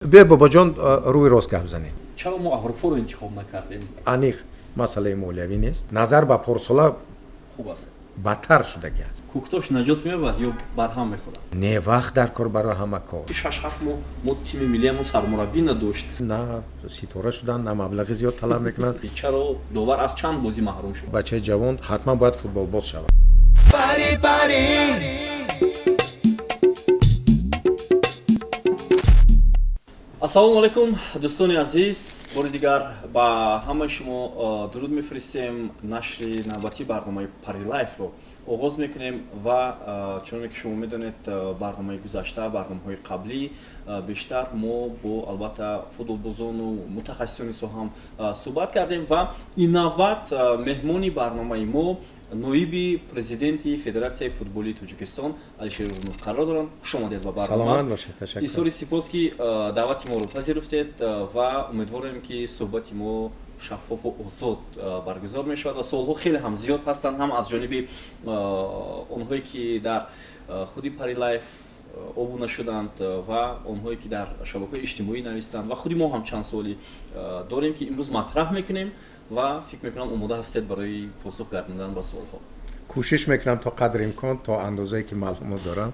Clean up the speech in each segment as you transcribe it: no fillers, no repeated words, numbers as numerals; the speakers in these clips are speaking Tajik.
Биёй, бобоҷон, рӯи рост гап занед. Чаро мо Аврупоро интихоб накардем? Аниқ масъалаи молиявӣ нест. Назар ба порсола хуб аст. Бадтар шудагӣ аст. Кӯктош наҷот меёбад ё барҳам мехӯрад? Не, вақт дар кор барои ҳама кор. 6-7 моҳ мо тими миллиамо сармураббӣ надошт. На ситора шудан, на маблағи зиёд талаб мекунанд. Чаро довар аз чанд бозӣ маҳрум шуд? Бачаи ҷавон ҳатман бояд футболбоз шавад. Пари, пари. Ассалому алайкум, дӯстони азиз. Бори дигар ба ҳамаи шумо дуруд мефиристем. Нашри навбатии барномаи Парилайфро оғоз мекунем ва, чуноне ки шумо медонед, барномаи гузашта, барномаҳои қаблӣ бештар мо бо, албатта, футболбозону мутахассисони соҳам суҳбат кардем ва ин навбат меҳмони барномаи мо ноиби президенти Федератсияи футболии Тоҷикистон Алишер Урунов қарор доранд. Хуш омадед ба барнома. Саломат бошед, ташаккур. Изҳори сипос, ки даъвати моро пазируфтед, ва умедворем, ки суҳбати мо шаффофу озод баргузор мешавад ва суолҳо хеле ҳам зиёд ҳастанд, ҳам аз ҷониби онҳое, ки дар худи Парилайф обуна шуданд, ва онҳое, ки дар шабакаҳои иҷтимоӣ навистанд, ва худи мо ҳам чанд суолӣ дорем, ки имрӯз матраҳ мекунем, ва фикр мекунам, омода ҳастед барои посух гардондан ба суолҳо. Кӯшиш мекунам то қадри имкон, то андозае ки маълумот дорам,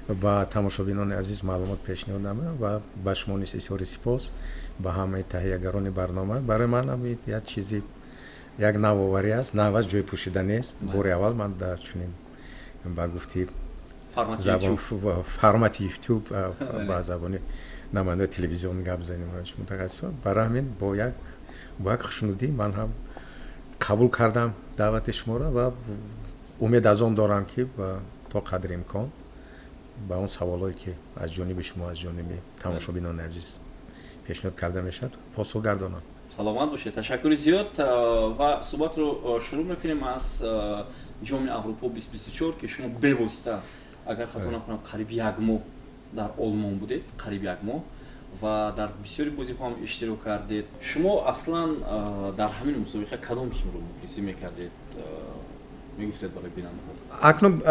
ба тамошобинони азиз маълумот пешниҳод намоям. Ва ба шумо низ изҳори сипос, ба ҳамаи таҳиягарони барнома. Барои манам як чизи, як навоварӣ аст, нав аст, ҷои пӯшида нест. Бори аввал ман дар чунин, ба гуфти забон, формати Ютуб, ба забони намояндаи телевизион гап занем, мутахассисо. Барои ҳамин бо як хушнудӣ ман ҳам қабул кардам даъвати шуморо ва умед аз он дорам, ки то қадри имкон ба он саволҳое, ки аз ҷониби шумо, аз ҷониби тамошобинони азиз пешниҳод карда мешавад, посух гардонам. Саломат бошед, ташаккури зиёд. Ва суҳбатро шурӯъ мекунем аз Ҷоми Аврупо 2024, ки шумо бевосита, агар хато накунам, қариб як моҳ дар Олмон будед, қариб як моҳ, ва дар бисёри бозиҳо ҳам иштирок кардед. Шумо аслан дар ҳамин мусобиқа кадом тимро мухлисӣ мекардед, мегуфтед барои бинандаҳо? Акнун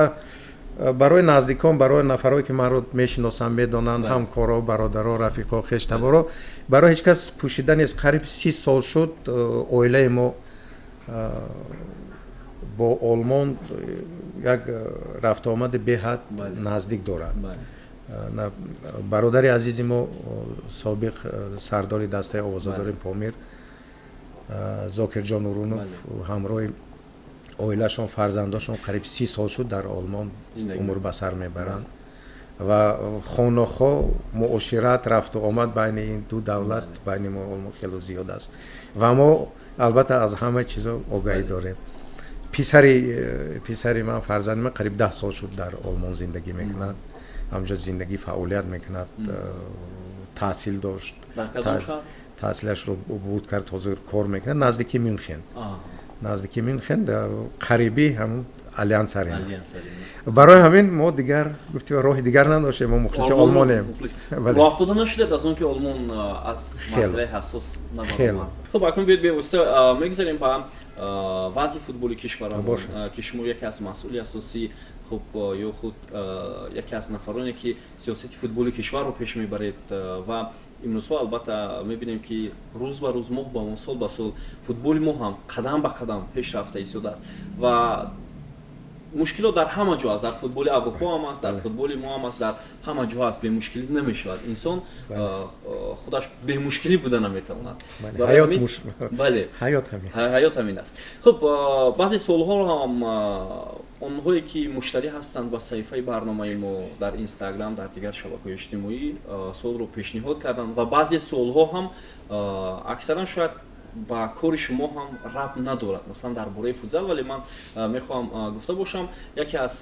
барои наздикон, барои нафарое, ки маро мешиносанд, медонанд, ҳамкоро, бародаро, рафиқо, хештаборо, барои ҳеҷ кас пӯшида нест, қариб 30 сол шуд, оилаи мо бо Олмон як рафтуомади беҳад наздик дорад. Бародари азизи мо, собиқ сардори дастаи овозадори Помир Зокирҷон Урунов ҳамроҳи оилашон, фарзандошон қариб 30 сол шуд, дар Олмон умр ба сар мебаранд ва хонахо, муошират, рафту омад байни ин ду давлат, байни мо, Олмон, хело зиёд аст ва мо, албатта, аз ҳама чизо огаҳӣ дорем. Писари ман, фарзанди ман қариб 10 сол шуд, дар Олмон зиндагӣ мекунад, ҳамҷо зиндагӣ, фаъолият мекунад, таҳсил дошт, таҳсилашро убуд кард, ҳозир кор мекунад наздики Мюнхен, наздики Мюнхен, қариби ҳамун Аллианс Арена. Барои ҳамин мо дигар, гуфти, роҳи дигар надоштем, мо мухлиси Олмонем. Роҳафтода нашудед аз он ки Олмон аз марҳилаи ҳассос набаромад? Хуб, акнун биёед, бевосита мегузарем ба вазъи футболи кишварамон, ки шумо яке аз масъули асосӣ, хуб, ё худ яке аз нафароне, ки сиёсати футболи кишварро пеш мебаред. Ва имрӯзҳо, албатта, мебинем, ки рӯз ба рӯз, моҳ ба моҳ, сол ба сол футболи мо ҳам қадам ба қадам пеш рафта истодааст ва мушкилот дар ҳама ҷо аст: дар футболи Аврупо ҳам аст, дар футболи мо ҳам аст, дар ҳама ҷо аст. Бемушкилӣ намешавад, инсон худаш бемушкилӣ буда наметавонад. Бале, ҳаёт ҳамин аст. Хуб, баъзе суолҳоро ҳам онҳое, ки муштарӣ ҳастанд ба саҳифаи барномаи мо дар Инстаграм, дар дигар шабакаҳои иҷтимоӣ, суолро пешниҳод карданд ва баъзе суолҳо ҳам аксаран шояд ба кори шумо ҳам рабт надорад, масалан, дар бораи футзал, вале ман мехоҳам гуфта бошам. Яке аз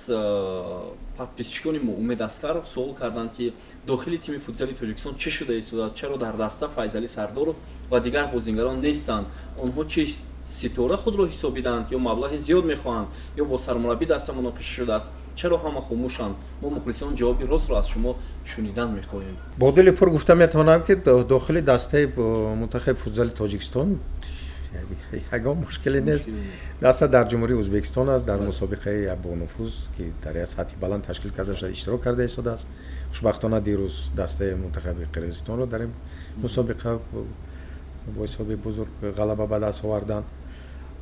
подписчикони мо, Умед Аскаров, суол карданд, ки дохили тими футзали Тоҷикистон чӣ шуда истодааст, чаро дар даста Файзалӣ Сардоров ва дигар бозингарон нестанд? Онҳо чӣ, ситора худро ҳисобиданд ё маблағи зиёд мехоҳанд, ё бо сармураббӣ даста муноқиша шудааст? Чаро ҳама хомӯшанд? Мо мухлисон ҷавоби ростро аз шумо шунидан мехоҳем. Бо дили пур гуфта метавонам, ки дохили дастаи мунтахаби футзали Тоҷикистон Ягон мушкиле нест. Даста дар Ҷумҳурии Ӯзбекистон аст, дар мусобиқаи бонуфуз, ки дар як сатҳи баланд ташкил карда шуда, иштирок карда истодааст. Хушбахтона, дирӯз дастаи мунтахаби Қирғизистонро дар ин мусобиқа бо ҳисоби бузург ғалаба ба даст оварданд.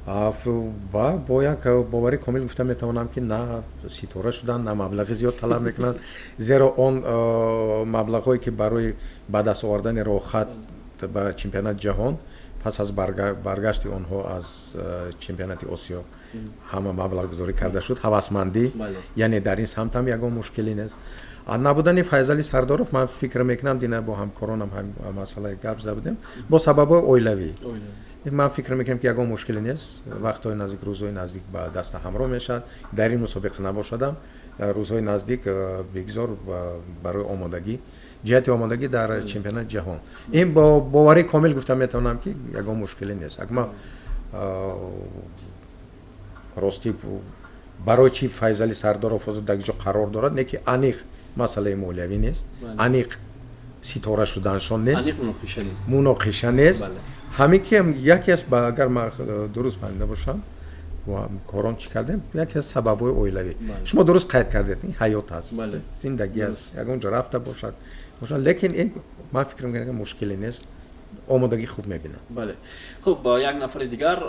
Ва бо як боварии комил гуфта метавонам, ки на ситора шуданд, на маблағи зиёд талаб мекунанд, зеро он маблағҳое, ки барои ба даст овардани роҳхат ба чемпионати ҷаҳон пас аз баргашти онҳо аз чемпионати Осиё ҳама маблағгузорӣ карда шуд, ҳавасмандӣ, яъне дар ин самт ҳам ягон мушкиле нест. Набудани Файзали Сардоров, ман фикр мекунам, дина бо ҳамкоронам ҳам масъалаи гап зада будем, бо сабабҳои оилавӣ. Ман фикр мекунам, ки ягон мушкиле нест. Вақтҳои наздик, рӯзҳои наздик ба даста ҳамроҳ мешавад. Дар ин мусобиқа набошадам, рӯзҳои наздик бигзор барои омодагӣ, ҷиҳати омодагӣ дар чемпионати ҷаҳон. Ин бо боварии комил гуфта метавонам, ки ягон мушкиле нест. Акма ростӣ, барои чӣ Файзали Сардоров ҳозир дар ҷо қарор дорад, не ки аниқ масъалаи молиявӣ нест, аниқ ситора шуданашон нест, муноқиша нест. Ҳамин ки яке аз, агар ман дуруст фаҳмида бошам, корон чӣ кардем, яке аз сабабҳои оилавӣ. Шумо дуруст қайд кардед, ин ҳаёт аст, зиндагӣ аст, ягон ҷо рафта бошад, лекин ин ман фикр мекунам, мушкиле нест, омодагӣ хуб мебинам. Бале, хуб, як нафари дигар,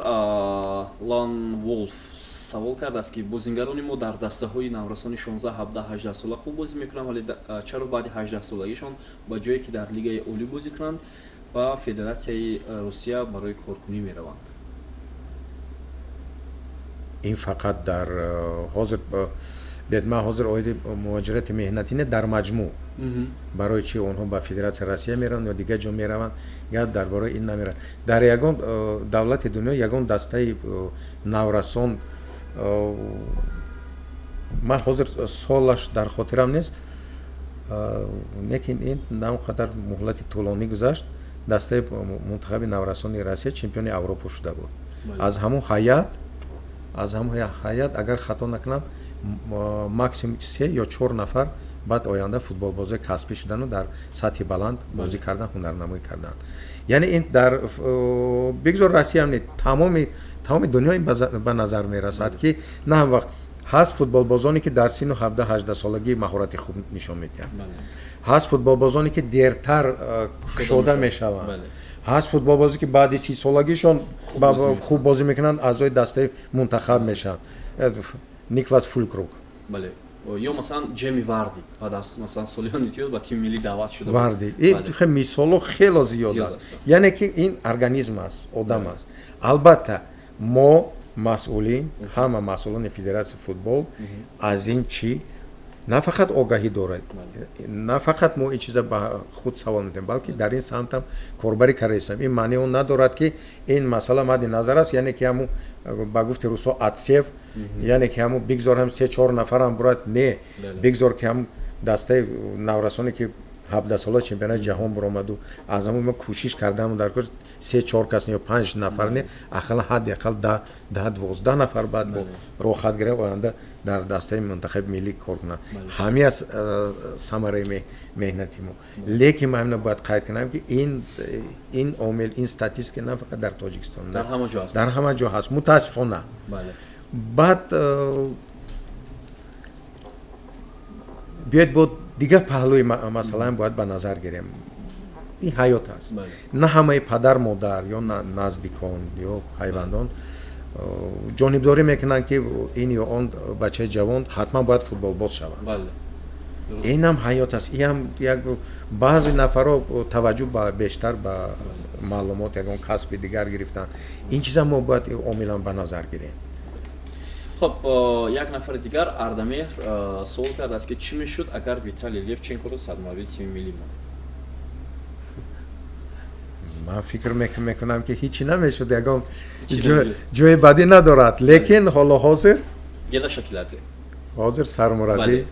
Лон Волф, савол кардааст, ки бозингарони мо дар дастаҳои наврасони 16, 17, 18 сола хуб бозӣ мекунанд, вале чаро баъди 18 солагишон ба ҷое ки дар лигаи олӣ бозӣ кунанд, ба Федератсияи Русия барои коркунӣ мераванд? Ин фақат дар ҳозир бед, ман ҳозир оиди муҳоҷирати меҳнатӣ не, дар маҷмӯъ барои чӣ онҳо ба Федератсияи Россия мераванд ё дигар ҷо мераванд, гап дар бораи ин намерад. Дар ягон давлати дунё ягон дастаи наврасон, ман ҳозир солаш дар хотирам нест, лекин ин на он қадар муҳлати тӯлонӣ гузашт, дастаи мунтахаби наврасони Россия чемпиони Авропо шуда буд. Аз ҳамун ҳайат, агар хато накунам, максимум се ё чор нафар баъд оянда футболбозои касбӣ шудану дар сатҳи баланд бозӣ кардан, ҳунарнамоӣ карданд. Яъне ин дар, бигзор Россиям не, тамоми дунё ин ба назар мерасад, ки на ҳам вақт ҳаст футболбозоне, ки дар синну 17-18 солагӣ маҳорати хуб нишон медиҳанд, ҳаст футболбозоне, ки дертар кушода мешаванд, ҳаст футболбозе, ки баъди 30 солагишон хуб бозӣ мекунанд, аъзои дастаи мунтахаб мешаванд, Никлас Фулкруг. Бале, ё масалан Ҷеми Варди баъд аз, масалан, солиёни зиёд ба тими миллӣ даъват шуда. Варди, мисолҳо хело зиёд аст. Яъне ки ин организм аст, одам аст. Албатта, мо масъулин, ҳама масъулони федератсияи футбол аз ин чӣ на фақат огаҳӣ дорад, на фақат мо ин чиза ба худ савол медиҳем, балки дар ин самтам корбарӣ кардаистам. Ин маънии он надорад, ки ин масъала мадди назар аст, яъне ки ҳамун, ба гуфти русҳо, отсев, яъне ки ҳамун бигзор ҳам се чор нафарам бурад, не, бигзор ки ҳам дастаи наврасоне, ки 17 сола чемпионати ҷаҳон баромаду, аз ҳамон мо кӯшиш кардаам, дар кор се чор кас ё панҷ нафар не, ақаллан ҳадди ақал 10, 12 нафар баъд бо роҳхат гирифт, оянда дар дастаи мунтахаби миллӣ кор кунанд. Ҳамин аст самараи меҳнати мо. Лекин ман ҳамина бояд қайд кунам, ки ин омил, ин статистика на фақат дар Тоҷикистон, дар ҳама ҷо ҳаст, мутаассифона. Баъд биёед, бо дигар паҳлӯи масъалаам бояд ба назар гирем. Ин ҳаёт аст. На ҳамаи падар модар ё наздикон ё пайвандон ҷонибдорӣ мекунанд, ки ин ё он бачаи ҷавон ҳатман бояд футболбоз шавад. Инам ҳаёт аст. Иам як баъзе нафарҳо таваҷҷӯҳ ба бештар ба маълумот, ягон касби дигар гирифтанд. Ин чиза мо бояд омилан ба назар гирем. Хуб, як нафари дигар, Ардамеҳр, суол кардааст, ки чӣ мешуд, агар Виталий Левченкоро сармураббии тими миллӣ монд? Ман фикр мекунам, ки ҳичи намешуд, ягон ҷои бадӣ надорад, лекин ҳоло ҳозир Гела Шакиладзе. Ҳозир сармураббӣ,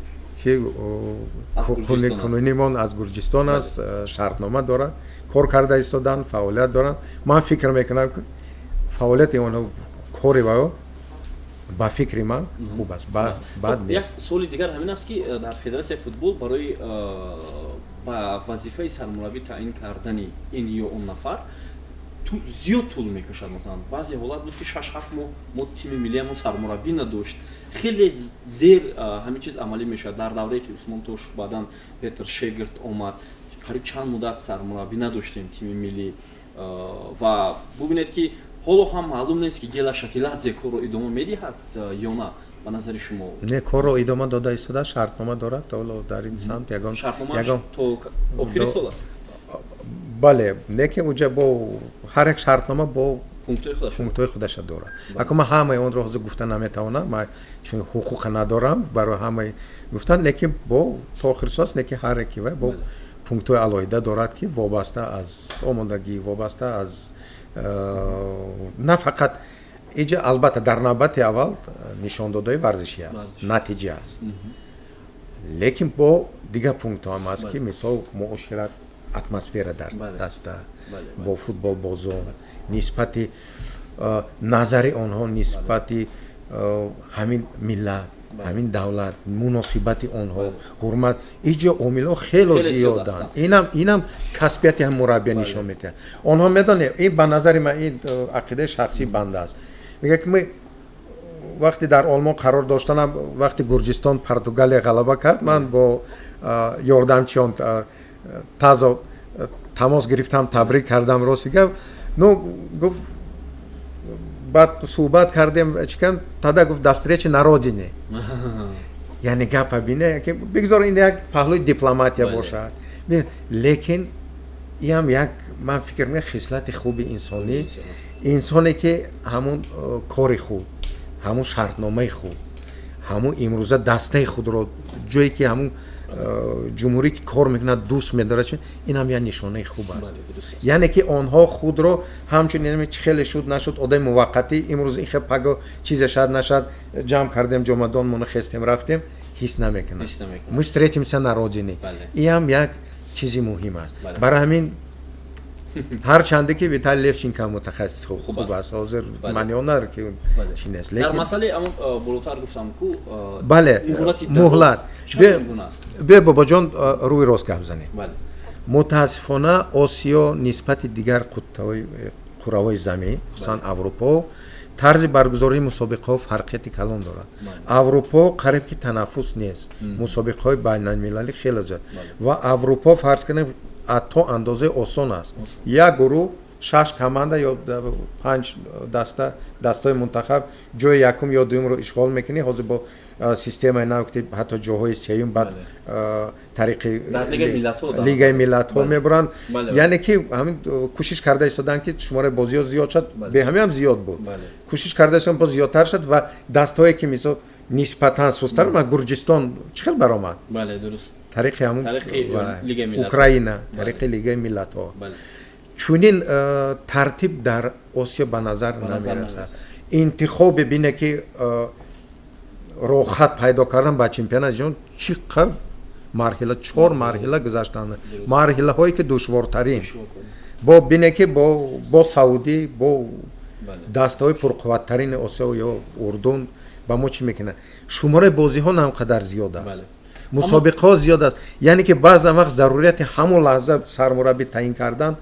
ки кунонимон аз Гурҷистон аст, шартнома дорад, кор карда истоданд, фаъолият доранд. Ман фикр мекунам, ки фаъолияти онҳо, кори ваё, ба фикри ман, хуб аст, бад нест. Як суоли дигар ҳамин аст, ки дар федератсияи футбол барои ба вазифаи сармураббӣ таъин кардани ин ё он нафар Зиёд тӯл мекашад. Масалан, баъзе ҳолат буд, ки 6-7 моҳ мо тими миллиамон сармураббӣ надошт. Хеле дер ҳамин чиз амалӣ мешавад. Дар даврае ки Усмон Тошев, баъдан Петр Шегрт омад, қариб чанд муддат сармураббӣ надоштем тими миллӣ. Ва бубинед, ки ҳоло ҳам маълум нест, ки Гела Шакиладзе корро идома медиҳад ё на. Ба назари шумо? Не, корро идома дода истода, шартнома дорад то ҳоло дар ин самт ягон Шартномааш то охири сол аст. Бале, лекин уҷа бо ҳар як шартнома бо пунктҳои худаша дорад. Ако ман ҳамаи онро ҳозир гуфта наметавонам, ман чун ҳуқуқа надорам барои ҳамаи гуфтан, лекин бо то охири сол аст, лекин ҳар яки вай бо пунктҳои алоҳида дорад, ки вобаста аз омодагӣ, вобаста аз на фақат иҷа, албатта, дар навбати аввал нишондодҳои варзишӣ аст, натиҷа аст, лекин бо дигар пунктҳо ҳам аст, ки мисол муошират, атмосфера дар даста бо футболбозон, нисбати назари онҳо нисбати ҳамин миллат, ҳамин давлат, муносибати онҳо, ҳурмат. Иҷо омилҳо хело зиёданд. Инам касбияти ҳам мураббия нишон медиҳад. Онҳо медонем, ин ба назари ман, ин ақидаи шахсии банда аст, мегӯяд, ки вақте дар Олмон қарор доштанам, вақти Гурҷистон Португалия ғалаба кард, ман бо ёрдамчиён тазо тамос гирифтам, табрик кардам. Рости гап, ну, гуфт, баъд суҳбат кардем, чӣ кардем, тада гуфт: «До встречи на родине». Яъне гапа бине, бигзор ин як паҳлӯи дипломатия бошад, лекин иам як, ман фикр мекунам, хислати хуби инсонӣ, инсоне ки ҳамун кори худ, ҳамун шартномаи худ, ҳамун имрӯза дастаи худро, ҷое ки ҳамун ҷумҳурӣ ки кор мекунад, дӯст медорад, ин ҳам як нишонаи хуб аст. Яъне ки онҳо худро ҳамчун чи хеле шуд нашуд одами муваққатӣ, имрӯз ин хел, паго чизе шад нашад, ҷамъ кардем ҷомадонмоно, хестем, рафтем, ҳис намекунад. Мы встретимся на родине, иам як чизи муҳим аст. Барои ҳамин, ҳарчанде ки Виталий Левченко мутахассис хуб аст, ҳозир маъни он надорад, ки чи нест. Дар масъалаи аммо болотар гуфтам ку. Бале, муҳлат. Бе, бобоҷон, рӯи рост гап занед. Мутаассифона, Осиё нисбати дигар қураҳои замин, хусусан Аврупо, тарзи баргузории мусобиқаҳо фарқияти калон дорад. Аврупо қариб ки танаффус нест, мусобиқаҳои байналмилалӣ хеле зиёд, ва Аврупо, фарз кунем, то андозаи осон аст: як гурӯҳ, шаш команда ё панҷ даста, дастаҳои мунтахаб ҷои якум ё дуюмро ишғол мекунӣ. Ҳозир бо системаи нав, ки ҳатто ҷоҳои сеюм баъд тариқи Лигаи миллатҳо мебуранд, яъне ки ҳамин кӯшиш карда истоданд, ки шумораи бозиҳо зиёд шуд. Беҳамӣ ҳам зиёд буд, кӯшиш карда истоданд, боз зиёдтар шуд ва дастҳое ки мисол нисбатан сустар, Гурҷистон чӣ хел баромад? Тариқи ҳамун Украина, тариқи Лигаи миллатҳо. Чунин тартиб дар Осиё ба назар намерасад. Интихобе бине, ки роҳхат пайдо кардан ба чемпионати ҷаҳон чӣ қадр марҳила, чор марҳила гузаштанд, марҳилаҳое ки душвортарин. Бо бине, ки бо Саудӣ, бо дастаҳои пурқувваттарини Осиё ё Урдун ба мо чӣ мекунад. Шумораи бозиҳо на он қадар зиёд аст, мусобиқаҳо зиёд аст, яъне ки баъзан вақт зарурияти ҳамон лаҳза сармураббӣ таъин кардан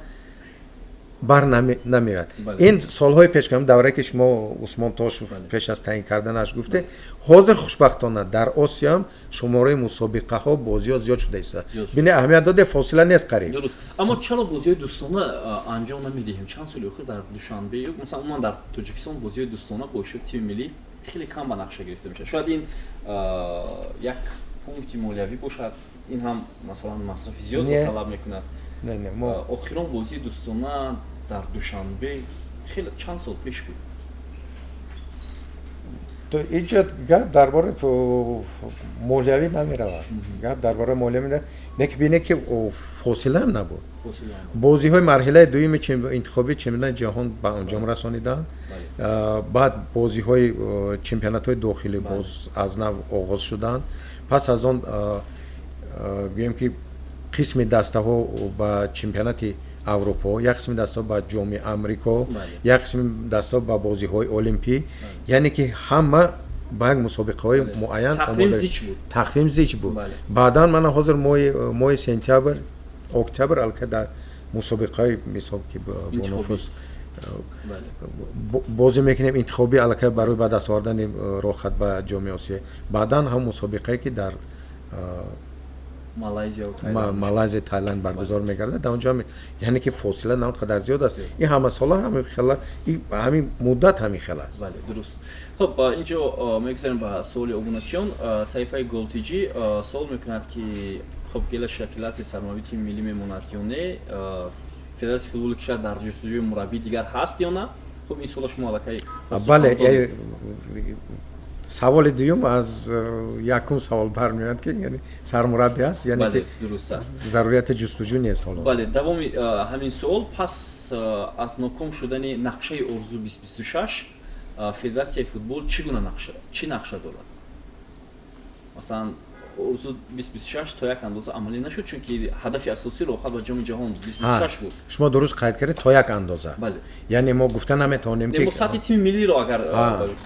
бар намеояд. Ин солҳои пеш, даврае ки шумо Усмон Тошев пеш аз таъин карданаш гуфте. Ҳозир, хушбахтона, дар Осиёам шумораи мусобиқаҳо, бозиҳо зиёд шуда истода. Бине, аҳамият доде, фосила нест қариб. Дуруст, аммо чаро бозиҳои дӯстона анҷом намедиҳем? Чанд соли охир дар Душанбе ё масалан умуман дар Тоҷикистон бозиҳои дӯстона бо иштироки тими миллӣ хеле кам ба нақша гирифта мешавад. Шояд ин як пункти молиявӣ бошад, ин ҳам масалан масрафи зиёдро талаб мекунад. Охирон бозии дӯстона дар Душанбе хеле чанд сол пеш буд. Инҷо гап дар бораи молиявӣ намеравад, гап дар бораи молиявӣ не, ки бине, ки фосилаам набуд. Бозиҳои марҳилаи дуюми интихобии чемпионати ҷаҳон ба анҷом расониданд, баъд бозиҳои чемпионатҳои дохилӣ боз аз нав оғоз шуданд. Пас аз он, гӯем ки, қисми дастаҳо ба чемпионати Аврупо, як қисми дастаҳо ба Ҷоми Амрико, як қисми дастаҳо ба бозиҳои олимпӣ, яъне ки ҳама ба як мусобиқаҳои муайян. Тақвим зич буд. Баъдан мана ҳозир моҳи сентябр, октябр аллакай дар мусобиқаҳои, мисол, ки бонуфуз Бозӣ мекунем интихобӣ аллакай барои ба даст овардани роҳхат ба Ҷоми Осиё, баъдан ҳам мусобиқае, ки дар Малайзия, Тайланд баргузор мегардад, дар онҷо, яъне ки фосила на он қадар зиёд аст. Ин ҳамасола ҳамин хела, ҳамин муддат ҳамин хел аст. Бале, дуруст. Хуб, инҷо мегузарем ба суоли обуначиён. Саҳифаи Голтиҷӣ суол мекунад, ки хуб, Гела Шакиладзе сармураббии тими миллӣ мемонад ё не, Федератсияи футболи кишвар дар ҷустуҷӯи мураббии дигар ҳаст ё на? Хуб, ин суола шумо аллакай Бале, саволи дуюм аз якум савол бармеояд, ки яъне сармураббӣ аст, яъне ки дуруст аст, зарурияти ҷустуҷӯ нест ҳоло. Бале, давоми ҳамин суол: пас аз ноком шудани нақшаи Орзу 2026 Федератсияи футбол чӣ гуна нақша, чӣ нақша дорад? Масалан, Орзу 2026 то як андоза амалӣ нашуд, чунки ҳадафи асосӣ роҳхат ба Ҷоми Ҷаҳон 2026 буд. Шумо дуруст қайд кардед, то як андоза. Яъне мо гуфта наметавонем, ки мо сатҳи тими миллиро, агар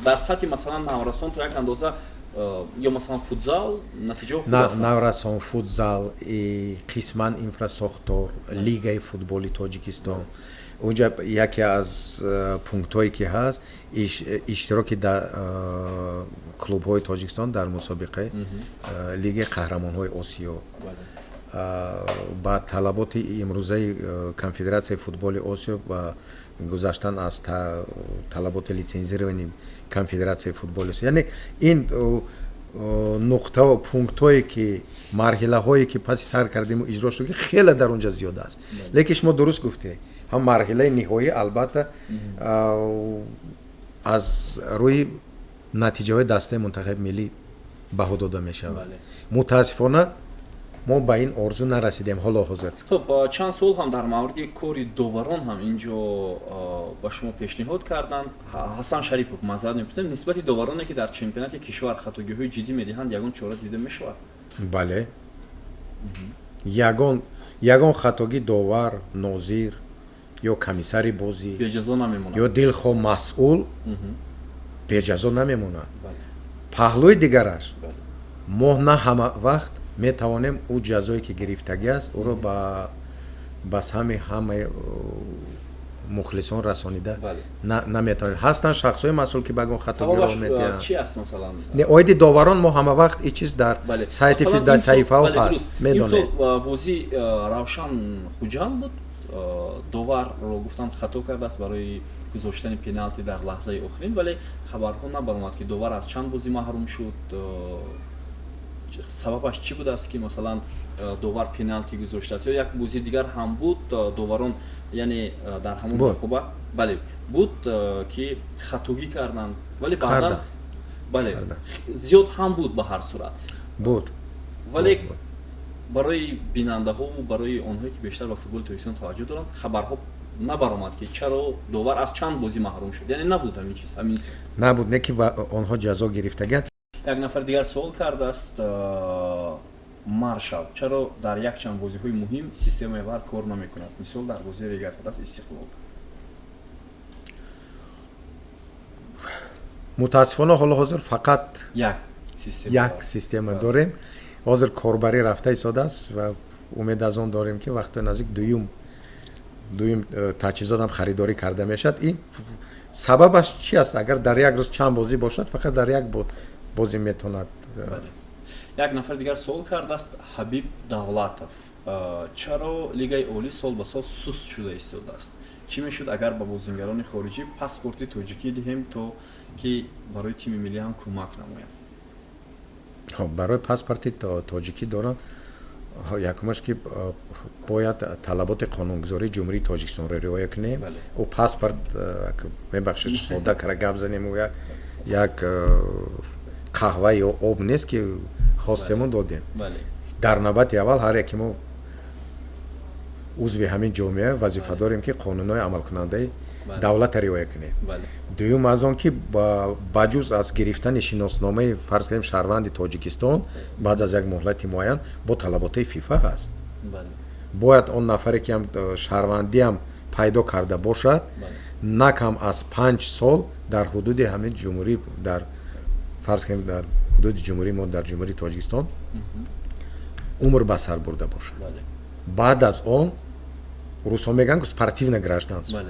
дар сатҳи, масалан, наврасон то як андоза ё, масалан, футзал натиҷаҳо хуб ҳастанд. Наврасон, футзал, қисман инфрасохтор, лигаи футболи Тоҷикистон, унҷа яке аз пунктҳое, ки ҳаст, иштироки клубҳои Тоҷикистон дар мусобиқаи Лигаи қаҳрамонҳои Осиё ба талаботи имрӯзаи Конфедератсияи футболи Осиё ва гузаштан аз талаботи лицензирования Конфедератсияи футболи Осиё. Яъне ин нуқта, пунктҳое, ки марҳилаҳое, ки паси сар кардему иҷро шуд, хеле дар он ҷа зиёд аст. Лекин шумо дуруст гуфтед, ҳам марҳилаи ниҳоӣ албатта аз рӯи натиҷаҳои дастаи мунтахаби миллӣ баҳо дода мешавад. Мутаассифона, мо ба ин орзу нарасидем ҳоло ҳозир. Хуб, чанд суол ҳам дар мавриди кори доварон ҳам инҷо ба шумо пешниҳод карданд. Ҳасан Шарипов маъзарат мепурсем: нисбати довароне, ки дар чемпионати кишвар хатогиҳои ҷиддӣ медиҳанд, ягон чора дида мешавад? Бале, ягон хатогӣ довар, нозир ё комиссари бозӣ беҷазо намемонад. Ё дилхоҳ масъул беҷазо намемонад. Паҳлӯи дигараш, мо на ҳама вақт метавонем ӯ ҷазое, ки гирифтагӣ аст, ӯро ба сами ҳамаи мухлисон расонида наметавонем. Ҳастанд шахсҳои масъул, ки ба ягон хатогӣ роҳ медиҳанд. Чи аст, масалан? Не, оиди доварон мо ҳама вақт ин чиз дар сайти, дар саҳифаҳо ҳаст, медонед. Бозӣ Равшан Хуҷанд буд, доварро гуфтанд, хато кардааст барои гузоштани пеналти дар лаҳзаи охирин, вале хабарҳо набаромад, ки довар аз чанд бозӣ маҳрум шуд, сабабаш чӣ будааст, ки, масалан, довар пеналти гузоштааст. Ё як бозии дигар ҳам буд, доварон, яъне дар ҳамон рақобат, бале, буд, ки хатогӣ карданд, вале баъдан, бале, зиёд ҳам буд, ба ҳар сурат. Буд. Вале барои бинандаҳову барои онҳое, ки бештар ба футболи Тоҷикистон таваҷҷӯҳ доранд, хабарҳо набаромад, ки чаро довар аз чанд бозӣ маҳрум шуд, яъне набуд ҳамин чиз, ҳамин. Набуд, не, ки онҳо ҷазо гирифтагианд. Як нафар дигар суол кардааст, Маршал: чаро дар якчанд бозиҳои муҳим системаи ВАР кор намекунад, мисол, дар бозии Регар-ТадАЗ Истиқлол? Мутаассифона, ҳоло ҳозир фақат як система, як система дорем. Ҳозир корбарӣ рафта истодааст ва умед аз он дорем, ки вақтҳои наздик дуюм таҷҳизотам харидорӣ карда мешавад. Ин сабабаш чи аст? Агар дар як рӯз чанд бозӣ бошад, фақат дар як бозӣ метавонад. Як нафар дигар суол кардааст, Ҳабиб Давлатов: чаро Лигаи Олӣ сол ба сол суст шуда истодааст? Чӣ мешуд, агар ба бозингарони хориҷӣ паспорти тоҷикӣ диҳем, то ки барои тими миллӣ ҳам кӯмак намояд? Хоб, барои паспорти тоҷикӣ доранд, якумаш, ки бояд талаботи қонунгузории Ҷумҳурии Тоҷикистонро риоя кунем. Ӯ паспорт, мебахшед, сода кара гап занем, ӯ як қаҳва ё об нест, ки хостему додем. Дар навбати аввал ҳар яке мо узви ҳамин ҷомеа вазифа дорем, ки қонунҳои амалкунандаи давлатро риоя кунем. Дуюм, аз он ки ба ҷуз аз гирифтани шиносномаи, фарз кунем, шаҳрванди Тоҷикистон, баъд аз як муҳлати муайян бо талаботҳои ФИФА ҳаст, бояд он нафаре, ки ҳам шаҳрвандиам пайдо карда бошад, на кам аз 5 сол дар ҳудуди ҳамин ҷумҳурӣ, дар, фарз кунем, дар ҳудуди ҷумҳурии мо, дар Ҷумҳурии Тоҷикистон умр ба сар бурда бошад. Баъд аз он русҳо мегӯянд, спортивное гражданство.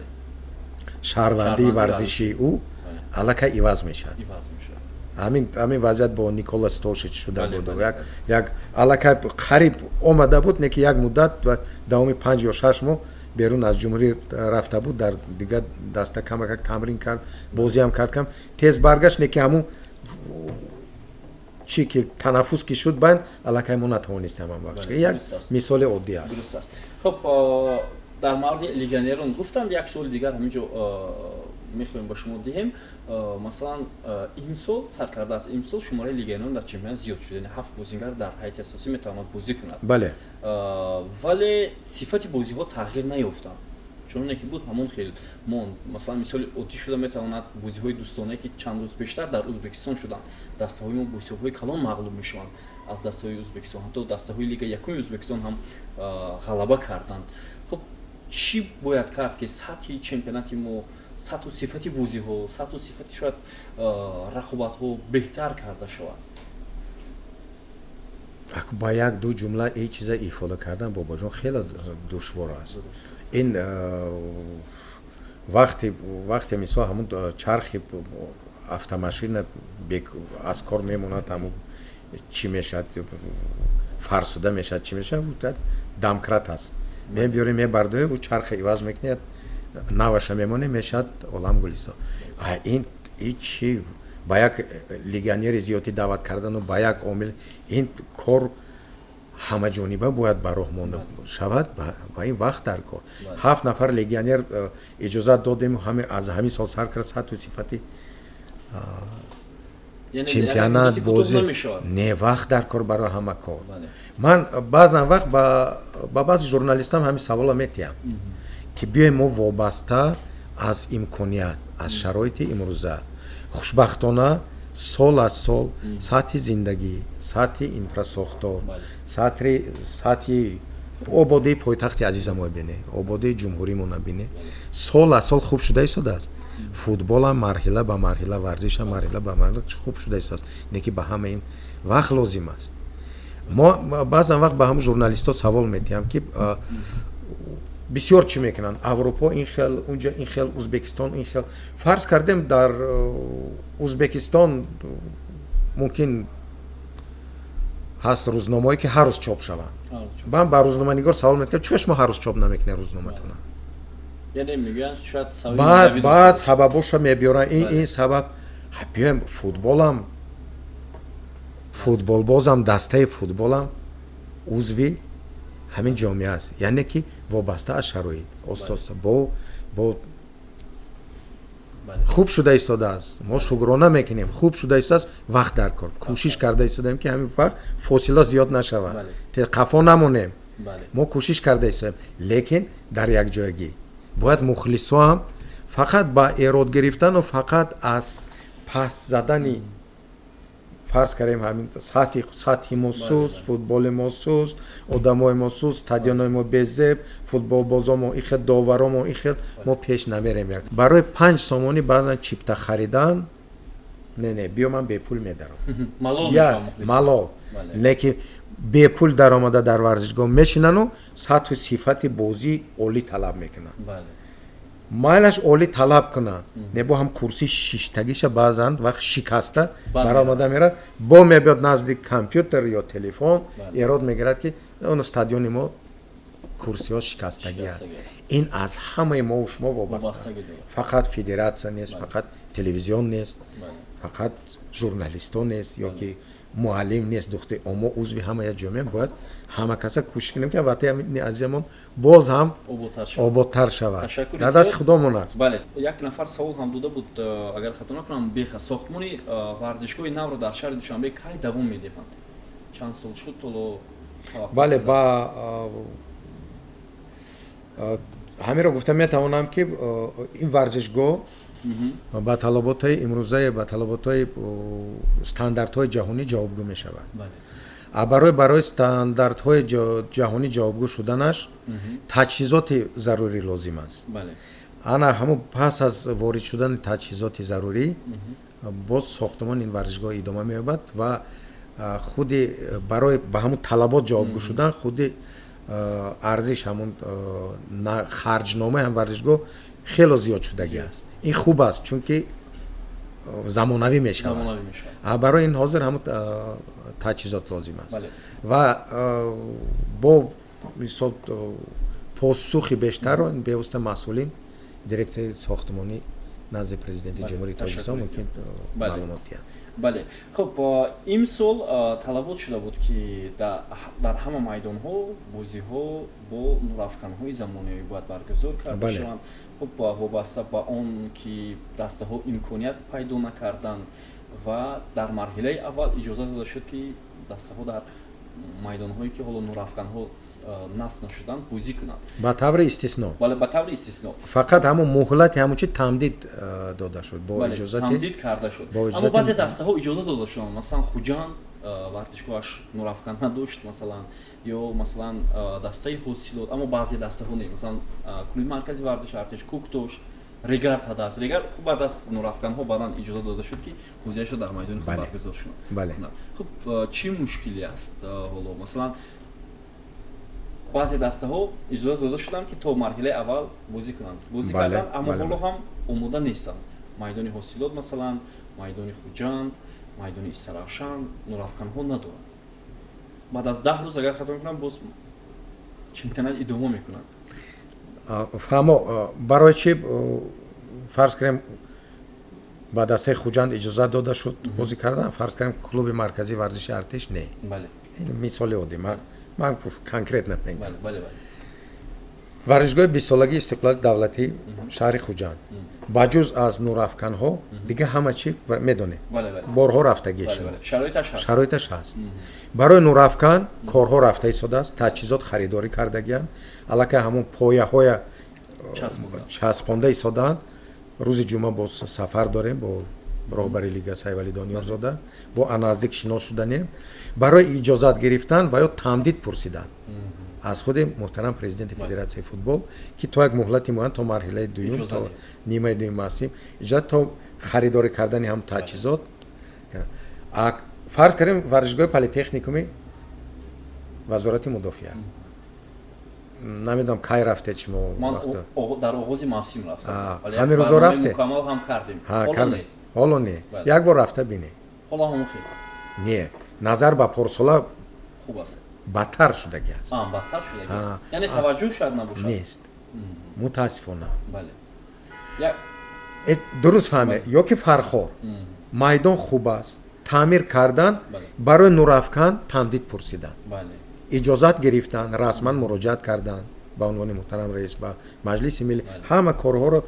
Шаҳрвандии варзишии ӯ аллакай иваз мешавад. Ҳамин вазъият бо Никола Стошич шуда буд. Як аллакай қариб омада буд, не ки як муддат ва давоми 5 ё 6 моҳ берун аз ҷумҳурӣ рафта буд, дар дигар даста камакак тамрин кард, бозиам кард, кам тез баргашт, не ки ҳамун чӣ ки танаффус ки шуд, байн аллакай мо натавонистем ҳам вақт. Як мисоли оддӣ аст. Хуб, дар мавриди легионерон гуфтанд, як суоли дигар ҳамин ҷо мехоҳем ба шумо диҳем. Масалан, имсол сар кардааст, имсол шумораи легионерон дар чемпионат зиёд шуд, яъне ҳафт бозингар дар ҳайати асосӣ метавонад бозӣ кунад. Вале сифати бозиҳо тағйир наёфтанд, чуноне ки буд, ҳамон хел монд. Масалан, мисоли оддӣ шуда метавонад бозиҳои дӯстонае, ки чанд рӯз пештар дар Ӯзбекистон шуданд. Дастаҳои мо бо ҳисобҳои калон мағлуб мешаванд аз дастаҳои Ӯзбекистон, ҳатто дастаҳои лига якуми Ӯзбекистон ҳам ғалаба карданд. Хуб, чӣ бояд кард, ки сатҳи чемпионати мо, сатҳу сифати бозиҳо, сатҳу сифати шояд рақобатҳо беҳтар карда шавад? Ба як ду ҷумла ин чиза ифода кардан, бобоҷон, хеле душвор аст. Ин вақте, мисол, ҳамун чархи автомашина аз кор мемонад, ҳамун чӣ мешавад, фарсуда мешавад, чӣ мешавад, домкрат аст, мебиёрӣ, мебардорӣ, ӯ чарха иваз мекунед, наваша мемонӣ, мешавад олам гулистон. Ин чӣ ба як легионери зиёдӣ даъват кардану ба як омил, ин кор ҳамаҷониба бояд ба роҳ монда шавад, ба ин вақт дар кор. Ҳафт нафар легионер иҷозат додем, аз ҳамин сол сар кард, сатҳу сифати чемпионат, бозӣ не, вақт дар кор барои ҳама кор. Ман баъзан вақт ба баъзе журналистам ҳамин савола метиҳам, ки биёем, мо вобаста аз имконият, аз шароити имрӯза, хушбахтона, сол аз сол сатҳи зиндагӣ, сатҳи инфрасохтор, сатҳи ободии пойтахти азизамо бине, ободии ҷумҳуримона бине, сол аз сол хуб шуда истодааст. Футболам марҳила ба марҳила, варзишам марҳила ба марҳила хуб шуда истодааст, не ки ба ҳама ин вақт лозим аст. Мо баъзан вақт ба ҳамн журналистҳо савол медиҳам, ки бисёр чӣ мекунанд, Аврупо ин хел, унҷа ин хел, Узбекистон ин хел. Фарз кардем, дар Узбекистон мумкин ҳаст рӯзномаое, ки ҳар рӯз чоп шаванд. Ман ба рӯзноманигор савол медиҳам: чӯ шумо ҳар рӯз чоп намекунед рӯзноматона? Баъд сабабоша мебиёранд, ин сабаб. Биёем, футболам, футболбозам, дастаи футболам узви ҳамин ҷомеа аст, яъне ки вобаста аз шароит оста оста бо хуб шуда истодааст. Мо шукрона мекунем, хуб шуда истодааст. Вақт дар кор, кӯшиш карда истодаем, ки ҳамин вақт фосила зиёд нашавад, қафо намонем. Мо кӯшиш карда истодаем, лекин дар якҷоягӣ бояд мухлисо ҳам фақат ба эрод гирифтану фақат аз пас задани, фарз кардем, ҳамин сатҳи мо суст, футболи мо суст, одамои мо суст, стадионои мо безеб, футболбозомо ин хел, доваромо ин хел, мо пеш намерем. Як барои 5 сомонӣ баъзан чипта харидан, не, не, биё, ман бепул медарам, малол. Лекин бепул даромада дар варзишгоҳ мешинану сатҳу сифати бозӣ олӣ талаб мекунанд. Майлаш, олӣ талаб кунанд, не, бо ҳам курси шиштагиша баъзан вақт шикаста баромада мерад, бо мебиёд назди компютер ё телефон, эрод мегирад, ки он стадиони мо курсиҳо шикастагӣ аст. Ин аз ҳамаи мову шумо вобаста, фақат федератсия нест, фақат телевизион нест, фақат журналистон нест ё ки муаллим нест, духтари мо. Узви ҳама як ҷомеа, бояд ҳама каса кӯшиш кунем, ки ватани азизамон боз ҳам ободтар шавад. Дар дасти худомон аст. Бале, як нафар савол ҳам дода буд, агар хато накунам, беха: сохтмони варзишгоҳи навро дар шаҳри Душанбе кай давом медиҳанд? Чанд сол шуд, толо? Бале, ба ҳаминро гуфта метавонам, ки ин варзишгоҳ ба талаботҳои имрӯзаи, ба талаботҳои стандартҳои ҷаҳонӣ ҷавобгӯ мешавад. Барои стандартҳои ҷаҳонӣ ҷавобгӯ шуданаш таҷҳизоти зарурӣ лозим аст. Ана ҳамун пас аз ворид шудани таҷҳизоти зарурӣ боз сохтмони ин варзишгоҳ идома меёбад ва худи барои ба ҳамун талабот ҷавобгӯ шудан, худи арзиш, ҳамун харҷномаи ҳам варзишгоҳ Хело зиёд шудагӣ аст. Ин хуб аст, чунки замонавӣ мешавад. Барои ин ҳозир ҳамун таҷҳизот лозим аст ва бо мисол посухи бештарро бевосита масъулин дирексияи сохтмонӣ назди Президенти Ҷумҳурии Тоҷикистон мумкин маълумот диҳанд. Бале, хуб, имсол талабот шуда буд, ки дар ҳама майдонҳо бозиҳо бо нурафканҳои замонавӣ бояд баргузор карда шаванд. Хуб, вобаста ба он ки дастаҳо имконият пайдо накарданд ва дар марҳилаи аввал иҷоза дода шуд, ки дастаҳо дар майдонҳое, ки ҳоло нурафканҳо насб нашуданд, бозӣ кунанд. Ба таври истисно. Бале, ба таври истисно. Фақат ҳамун муҳлати ҳамун чи тамдид дода шуд бо иҷозати тамдид карда шуд, аммо баъзе дастаҳо иҷоза дода шуданд. Масалан, Хуҷанд варзишгоҳаш нурафкан надошт, масалан, ё масалан дастаи Ҳосилот, аммо баъзе дастаҳо не. Масалан, клуби маркази варзиши Артиш Кӯктош, Регар ТадАЗ. Регар хуб, баъд аз нурафканҳо баъдан иҷоза дода шуд, ки бозиашро дар майдони худ баргузор шунад. Хуб, чӣ мушкиле аст ҳоло? Масалан, баъзе дастаҳо иҷоза дода шуданд, ки то марҳилаи аввал бозӣ кунанд, бозӣ карданд, аммо ҳоло ҳам омода нестанд. Майдони Ҳосилот, масалан, майдони Хуҷанд, майдони Истаравшан нурафканҳо надоранд. Баъд аз 10 рӯз, агар хато мекунам, боз чемпионат идома мекунад. Фаҳмо, барои чи фарз кунем, ба дастаи Хуҷанд иҷозат дода шуд бозӣ кардан, фарз кунем, клуби марказии варзиши Артиш не? Мисоли оддӣ, ман конкретно мегӯям. Варзишгоҳи 20-солагии истиқлоли давлатии шаҳри Хуҷанд ба ҷуз аз нурафканҳо дигар ҳама чи медонем, борҳо рафтагӣ, шароиташ ҳаст. Барои нурафкан корҳо рафта истодааст, таҷҳизот харидорӣ кардагианд, аллакай ҳамон пояҳоя часпонда истодаанд. Рӯзи ҷумъа боз сафар дорем бо роҳбари лига Сайвали Дониёрзода, бо наздик шинос шуданем барои иҷозат гирифтан ва ё тамдид пурсидан аз худи муҳтарам президенти Федератсияи футбол, ки то як муҳлати муайян, то марҳилаи дуюм, то нимаи дуюм мавсим иҷозат, то харидорӣ кардани ҳам таҷҳизот. Фарз кардем, варзишгоҳи политехникуми Вазорати мудофиа, намедонам, кай рафтед шумо? Дар оғози мавсим рафтам. Ҳамин рӯзо рафтед? Мукаммал ҳам кардем. Ҳоло не, як бор рафта бинед. Ҳоло ҳамон хел? Не, назар ба порсола хуб аст. Бадтар шудагӣ аст. Бадтар шудагӣ аст, яъне таваҷҷӯҳ шояд набошад. Нест, мутаассифона. Дуруст фаҳме, ё ки Фархор майдон хуб аст, таъмир кардан, барои нурафкан тамдид пурсидан, иҷозат гирифтан, расман муроҷиат кардан ба унвони муҳтарам раис ба Маҷлиси миллӣ, ҳама корҳоро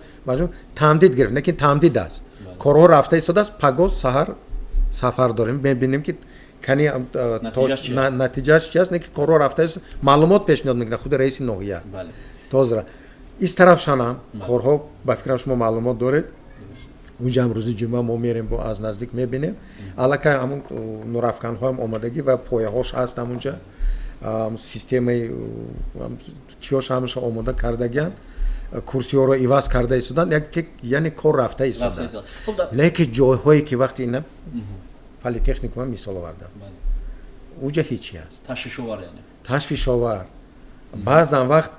тамдид гирифт, лекин тамдид аст, корҳо рафта истодааст. Пагоҳ саҳар сафар дорем, мебинем, ки кани натиҷааш чи аст. Не ки корҳо рафта, маълумот пешниҳод мекунад худи раиси ноҳия. Тозра Истаравшанам корҳо, ба фикрам, шумо маълумот доред. Унҷа ҳам рӯзи ҷумъа мо мерем, бо аз наздик мебинем. Аллакай ҳамун нурафканҳоам омодагӣ ва пояҳош ҳаст, ҳамунҷа системаи чиёш ҳамаша омода кардагианд, курсиҳоро иваз карда истоданд, яъне кор рафта истода. Лекин ҷойҳое ки вақти ина политехникума мисол овардам, уҷа ҳичи аст. Ташвишовар. Баъзан вақт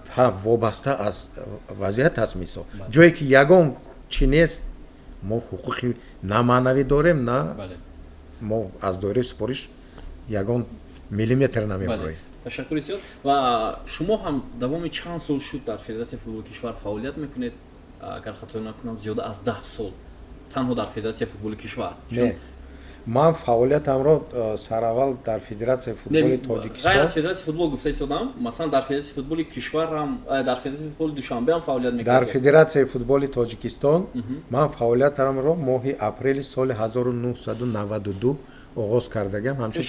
вобаста аз вазъият аст. Мисол, ҷое ки ягон чӣ нест, мо ҳуқуқи на маънавӣ дорем, на мо аз доираи супориш ягон миллиметр намебуроем. Ташаккури зиёд. Ва шумо ҳам давоми чанд сол шуд дар Федератсияи футболи кишвар фаъолият мекунед? Агар хато накунам, зиёда аз 10 сол танҳо дар Федератсияи футболи кишвар. Не, ман фаъолиятамро сараввал дар Федератсияи футболи Тоҷикистон. Ғайр аз Федератсияи футбол гуфта истодам, масалан, дар Федератсияи футболи кишварам, дар Федератсияи футболи Душанбе ҳам фаъолият мекардед. Дар Федератсияи футболи Тоҷикистон ман фаъолиятамро моҳи апрели соли 1992 оғоз кардагиам ҳамчун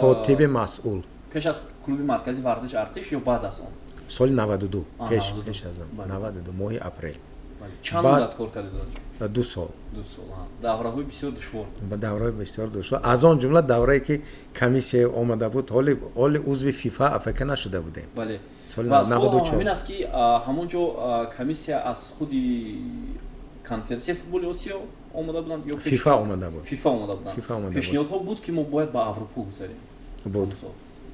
котиби масъул. Пеш аз клуби марказии варзиши Артиш ё баъд аз он? Соли 92, пеш аз он, 92, моҳи апрел. Чанд муддат кор кардед онҷо? 2 сол. 2 сол. Давраҳои бисёр душвор. Давраҳои бисёр душвор, аз он ҷумла даврае, ки комиссия омада буд, ҳоли узви ФИФА, АФК нашуда будем. Бале, ва суол ҳамин аст, ки ҳамон ҷо комиссия аз худи Конфедератсияи футболи Осиё омода буданд ё ФИФА омада буд. ФИФА омода буданд. Пешниҳодҳо буд, ки мо бояд ба Аврупо гузарем? Буд.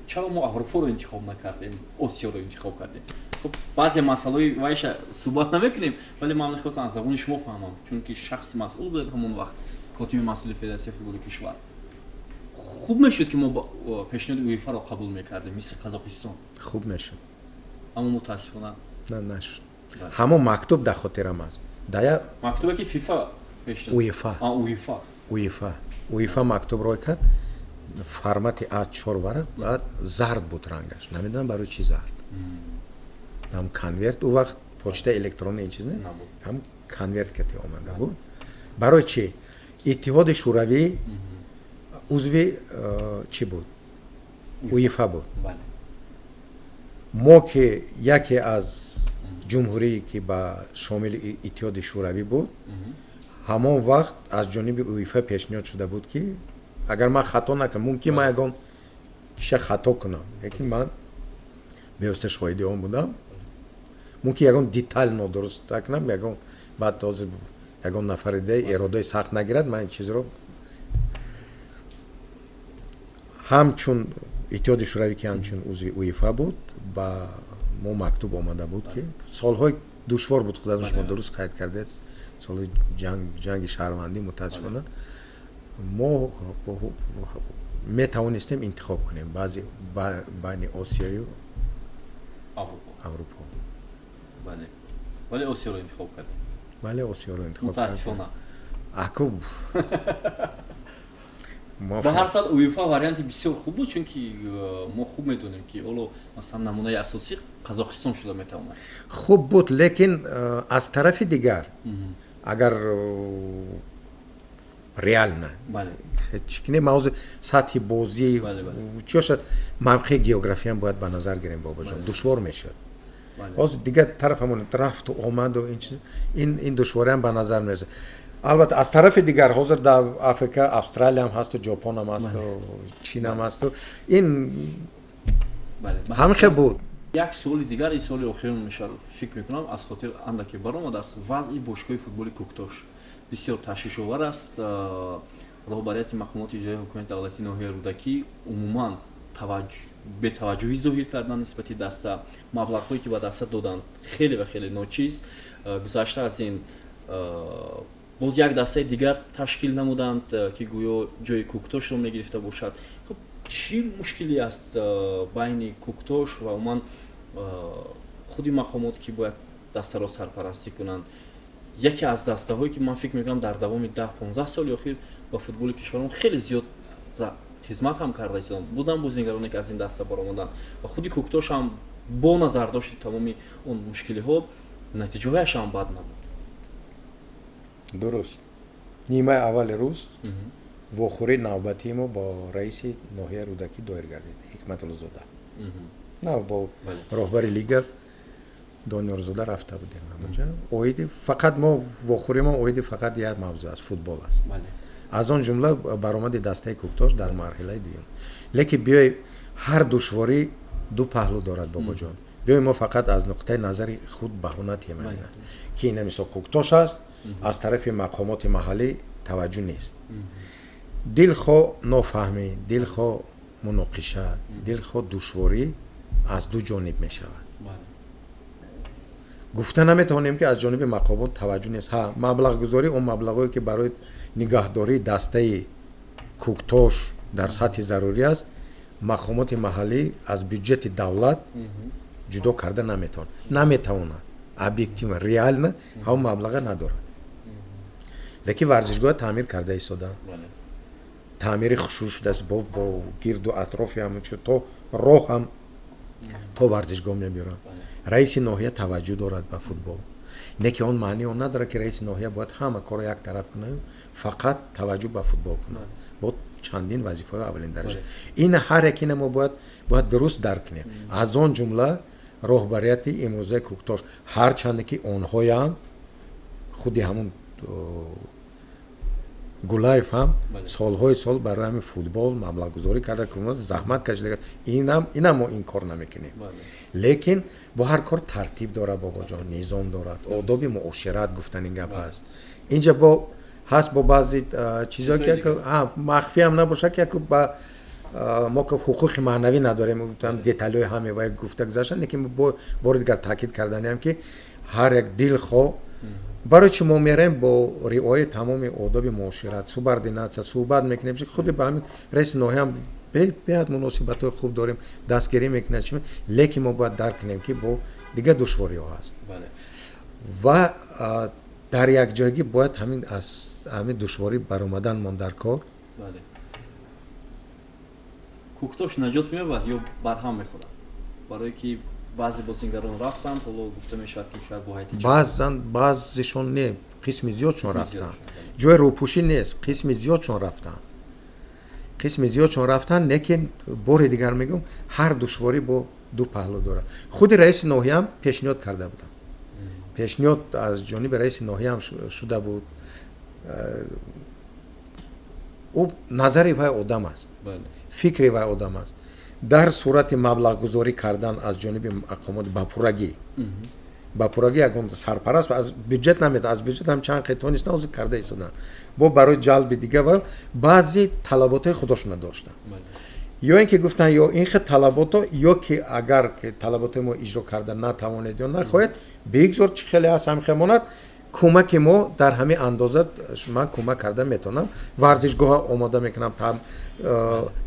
Чаро мо Аврупоро интихоб накардем, Осиёро интихоб кардем? Хуб, баъзе масъалаҳои вайша суҳбат намекунем, вале ман мехостам аз забони шумо фаҳмам, чунки шахси масъул будед ҳамон вақт, котиби масъули Федератсияи футболи кишвар. Хуб мешуд, ки мо пешниҳоди УЕФАро қабул мекардем, мисли Қазоқистон? Хуб мешуд. Аммо мутаассифона На, нашуд. Ҳамон мактуб дар хотирам аст, дая. Мактубе, ки ФИФА? УЕФА. УЕФА. УЕФА мактуб рой кард, формати А4 варақ, баъд зард буд рангаш, намедонам барои чӣ зард. Ҳам конверт, ӯ вақт почтаи электронӣ ин чиз не, ҳам конверт кати омада буд. Барои чӣ? Иттиҳоди Шӯравӣ узви чӣ буд? УЕФА буд. Мо ки яке аз ҷумҳурие, ки ба шомили Иттиҳоди Шӯравӣ буд, ҳамон вақт аз ҷониби УЕФА пешниҳод шуда буд, ки агар ман хато накунам, мумкин ман ягон чиша хато кунам, лекин ман бевосита шоҳиди он будам, мумкин ягон деталь нодуруст кунам, ягон баъд ҳозир ягон нафари де эродои сахт нагирад. Ман ин чизро ҳамчун Иттиҳоди Шӯравӣ, ки ҳамчун узви УЕФА буд, ба мо мактуб омада буд, ки солҳои душвор буд, худатон шумо дуруст қайд кардед, солҳои ҷанги шаҳрвандӣ. Мутаассифона, мо метавонистем интихоб кунем баъзи байни Осиёю Аврупо. Вале Осиёро интихоб кардем. Бале, Осиёро интихоб. Мутаассифона. Аку. Ба ҳар сурат, УЕФА варианти бисёр хуб буд, чунки мо хуб медонем, ки ҳоло, масалан, намунаи асосӣ Қазоқистон шуда метавонад. Хуб буд, лекин аз тарафи дигар, агар реально чӣ кунем, мавзӯи сатҳи бозӣ чӣ бошад, мавқеи географиям бояд ба назар гирем, бобоҷон, душвор мешавад. Ҳозир дигар тараф ҳамон рафту омаду ин чиз, ин душвориам ба назар мерасад. Албатта, аз тарафи дигар, ҳозир дар Африка Австралиям ҳасту, Ҷопонам ҳасту, Чинам ҳасту, ин ҳамин хел буд. Як суоли дигар, ин суоли охирин мешавад, фикр мекунам, аз хотир андаке баромадааст. Вазъи бошгоҳи футболи Кӯктош бисёр ташвишовар аст. Роҳбарияти мақомоти иҷроии ҳукумати давлатии ноҳияи Рӯдакӣ умуман бетаваҷҷӯҳӣ зоҳир кардан нисбати даста. Маблағҳое, ки ба даста доданд, хеле ва хеле ночиз. Гузашта аз ин, боз як дастаи дигар ташкил намуданд, ки гӯё ҷои Кӯктошро мегирифта бошад. Хуб, чӣ мушкиле аст байни Кӯктош ва умуман худи мақомот, ки бояд дастаро сарпарастӣ кунанд? Яке аз дастаҳое, ки ман фикр мекунам, дар давоми 10-15 соли охир ба футболи кишвармон хеле зиёд хизмат ҳам карда истоданд, буданд бозигароне, ки аз ин даста баромаданд, ва худи Кӯктош ҳам бо назардошти тамоми он мушкилиҳо натиҷаҳояш ҳам бад набуд. Дуруст, нимаи аввали рӯз вохӯрии навбатии мо бо раиси ноҳияи Рӯдакӣ доир гардид, Ҳикматуллозода, на бо роҳбари лига Дониёрзода рафта будем ҳамонҷа. Оиди фақат мо вохӯрии мо оиди фақат як мавзӯъ аст, футбол аст, аз он ҷумла баромади дастаи Кӯктош дар марҳилаи дуюм. Лекин биёй, ҳар душворӣ ду паҳлӯ дорад, бобоҷон. Биёй, мо фақат аз нуқтаи назари худ баҳона тиҳем, ки ина мисол Кӯктош аст, аз тарафи мақомоти маҳаллӣ таваҷҷӯҳ нест. Дилхоҳ нофаҳмӣ, дилхоҳ муноқиша, дилхоҳ душворӣ аз ду ҷониб мешавад. Гуфта наметавонем, ки аз ҷониби мақомот таваҷҷӯҳ нест. Ҳа, маблағгузорӣ, он маблағҳое, ки барои нигаҳдории дастаи Кӯктош дар сатҳи зарурӣ аст, мақомоти маҳаллӣ аз бюҷети давлат ҷудо карда наметавонад. Объективно, реально ҳамон маблаға надорад, лекин варзишгоҳ таъмир карда истоданд, таъмири хушрӯ шудааст, бо гирду атрофи ҳамончо то роҳ ҳам то варзишгоҳ мебиёранд. Раиси ноҳия таваҷҷӯҳ дорад ба футбол, не ки он маънии он надорад, ки раиси ноҳия бояд ҳама корро як тараф кунаю фақат таваҷҷӯҳ ба футбол кунад, бо чандин вазифаҳои аввалин дараҷа. Ин ҳар якина мо бояд дуруст дарк кунем, аз он ҷумла роҳбарияти имрӯзаи Кӯктош, ҳарчанде ки онҳоям, худи ҳамун Гулаев ҳам солҳои сол барои ҳамин футбол маблағгузорӣ карда, заҳмат кашида, инам мо инкор намекунем. Лекин бо ҳар кор тартиб дорад, бобоҷон, низом дорад, одоби муошират гуфтани гап ҳаст. Инҷа бо ҳаст бо баъзе чизҳое, ки махфӣ ҳам набошад, ки яку ба Мо ки ҳуқуқи маънавӣ надорем, деталҳои ҳаме вай гуфта гузаштан, лекин бори дигар таъкид карданиам, ки ҳар як дилхоҳ, барои чӣ мо мерем, бо риояи тамоми одоби муошират, субординатсия суҳбат мекунем. Худи ба ҳамин раиси ноҳияам беҳад муносибатҳои хуб дорем, дастгирӣ мекунад, чи, лекин мо бояд дарк кунем, ки бо дигар душвориҳо ҳаст ва дар якҷоягӣ бояд ҳамин аз ҳамин душворӣ баромаданмон дар кор. Кӯктош наҷот меёбад ё барҳам мехӯрад? Барое ки баъзе бозингарон рафтанд, ҳоло гуфта мешавад, ки шояд бо ҳайати Баъзан баъзешон не, қисми зиёдшон рафтанд, ҷои рӯпӯшӣ нест, қисми зиёдшон рафтанд, қисми зиёдшон рафтанд. Лекин бори дигар мегӯм, ҳар душворӣ бо ду паҳлӯ дорад. Худи раиси ноҳияам пешниҳод карда будам, пешниҳод аз ҷониби раиси ноҳияам шуда буд. Ӯ назари вай одам аст, фикри вай одам аст. Дар сурати маблағгузорӣ кардан аз ҷониби мақомот ба пуррагӣ ягон сарпараст аз бюҷет намедад, аз бюҷет ҳам чанд қитъо нест, ҳозир карда истоданд бо барои ҷалби дига ва баъзе талаботҳои худошона доштанд, ё ин ки гуфтанд, ё ин хел талабото, ё ки агар талаботҳои мо иҷро карда натавонед ё нахоҳед, бигзор чӣ хеле аст, ҳам хел монад. Кӯмаки мо дар ҳамин андоза, ман кӯмак карда метавонам, варзишгоҳа омода мекунам,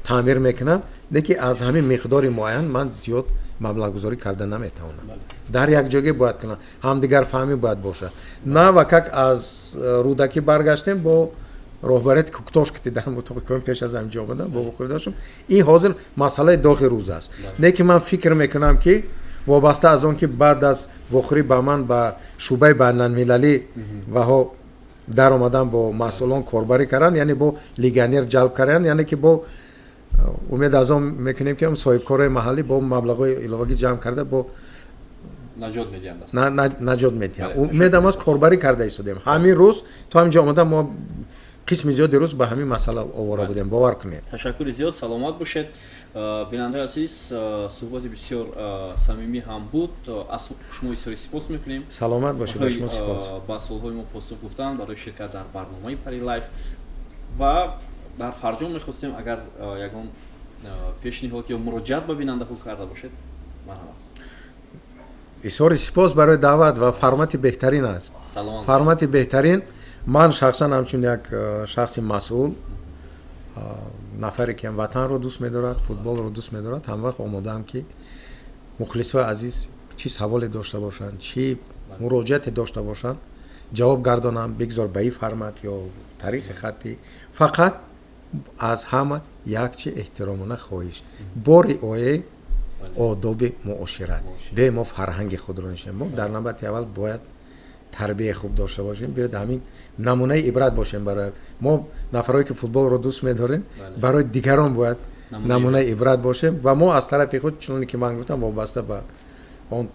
таъмир мекунам, лекин аз ҳамин миқдори муайян ман зиёд маблағгузорӣ карда наметавонам. Дар якҷоягӣ бояд кунам, ҳамдигарфаҳмӣ бояд бошад. На ва как аз Рӯдакӣ баргаштем, бо роҳбарияти Куктош, ки дар мутоқи пеш аз ҳамин ҷо омадам, бо вохӯрӣ доштем. Ин ҳозир масъалаи доғи рӯз аст, лекин ман фикр мекунам, ки вобаста аз он ки баъд аз вохӯрӣ ба ман ба шӯъбаи байналмилалӣ ваҳо даромадан, бо масъулон корбарӣ кардан, яъне бо легионер ҷалб кардан, яъне ки бо умед аз он мекунем, ки соҳибкорои маҳаллӣ бо маблағҳои иловагӣ ҷамъ карда бо наҷот медиҳанд. Наҷот медиҳанд. Умедам аст, корбарӣ карда истодем. Ҳамин рӯз то ҳамин ҷо омада, мо қисми зиёди рӯз ба ҳамин масъала овора будем, бовар кунед. Ташаккури зиёд, саломат бошед. Бинандаи азиз, суҳбати бисёр самимӣ ҳам буд. Аз шумо изҳори сипос мекунем. Саломат бошед, ба шумо сипос. Ба суолҳои мо посух гуфтан, барои ширкат дар барномаи Пари Лайф. Ва дар фарҷом мехостем, агар ягон пешниҳод ё муроҷиат ба бинандаҳо карда бошед, марҳамат. Изҳори сипос барои даъват ва формати беҳтарин аст, формати беҳтарин. Ман шахсан ҳамчун як шахси масъул, нафаре ки ватанро дӯст медорад, футболро дӯст медорад, ҳамвақт омодаам, ки мухлисои азиз чӣ саволе дошта бошанд, чӣ муроҷиате дошта бошанд, ҷавоб гардонам, бигзор ба ин формат ё тариқи хаттӣ. Фақат аз ҳама як чи эҳтиромона хоҳиш: бо риояи одоби муошират. Бе мо фарҳанги худро нишем. Мо дар навбати аввал бояд тарбияи хуб дошта бошем. Биёд ҳамин намунаи ибрат бошем барои мо, нафарое ки футболро дӯст медорем, барои дигарон бояд намунаи ибрат бошем. Ва мо аз тарафи худ, чуноне ки ман гуфтам, вобаста ба он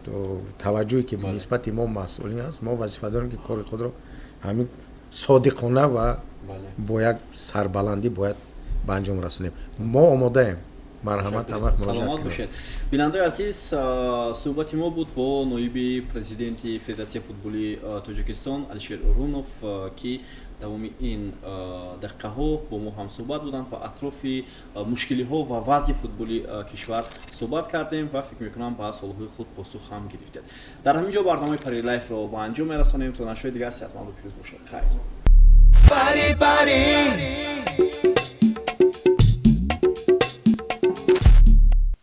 таваҷҷӯҳе ки нисбати мо масъулин аст, мо вазифа дорем, ки кори худро ҳамин содиқона ва бо як сарбаландӣ бояд ба анҷом расонем. Мо омодаем, марҳамат, ҳамвақт муроҷиат. Саломат бошед. Бинандаи азиз, суҳбати мо буд бо ноиби президенти Федератсияи футболи Тоҷикистон Алишер Урунов, ки давоми ин дақиқаҳо бо мо ҳамсӯҳбат буданд ва атрофи мушкилиҳо ва вазъи футболи кишвар суҳбат кардем ва фикр мекунам, ба суолҳои худ посух ҳам гирифтед. Дар ҳамин ҷо барномаи Пари Лайфро ба анҷом мерасонем. То нашрҳои дигар сеҳатманду пирӯз бошед. Хайр. Пари, пари.